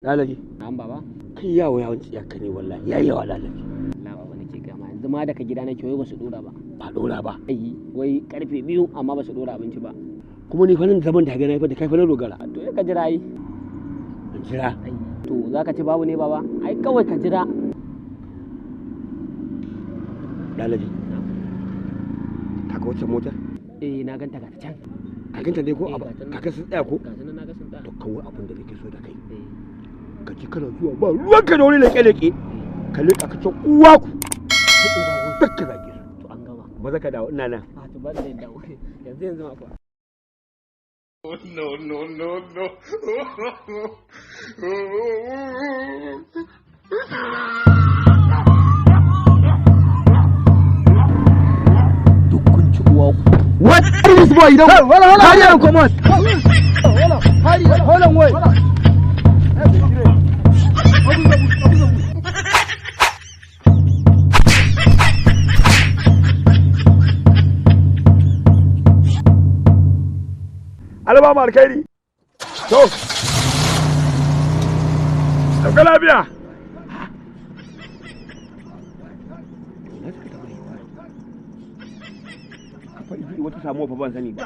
Lalaji. Na'am baba. Kai yawo yawon tsiyarka ne wallahi. Yayi yawa lalaji. Allah baba nake gama yanzu ma daga gida nake wai ba su dora ba. Ba dora ba. Ai wai karfe 2 amma ba su dora abinci ba. Kuma ni fa nan zaman da ga na fa da kai fa na dogara. To ya ka jira ai. In jira. Ai to zaka ci babu ne baba? Ai kawai ka jira. Lalaji. Ka ga wacce motar? Eh na ganta ga ta can. Ka ganta dai ko ka ga sun tsaya ko? Ga sunan na ga sun tsaya. To kawai abin da nake so da kai. Ka ji kana zuwa ba ruwanka da wani leke-leke. Ka leƙa ka ce uwa ku. Duk ka zage su. To an gama. Ba za ka dawo ina nan. A to ba da dawo. Yanzu yanzu ma kuwa. No, no, no, no. Duk kun ci uwa ku. What is this boy? You don't. Hurry up, come on. Hurry, hold on, wait. Alaba ma alkhairi. To. Sauka lafiya. Kafa wata samuwa fa ban sani ba.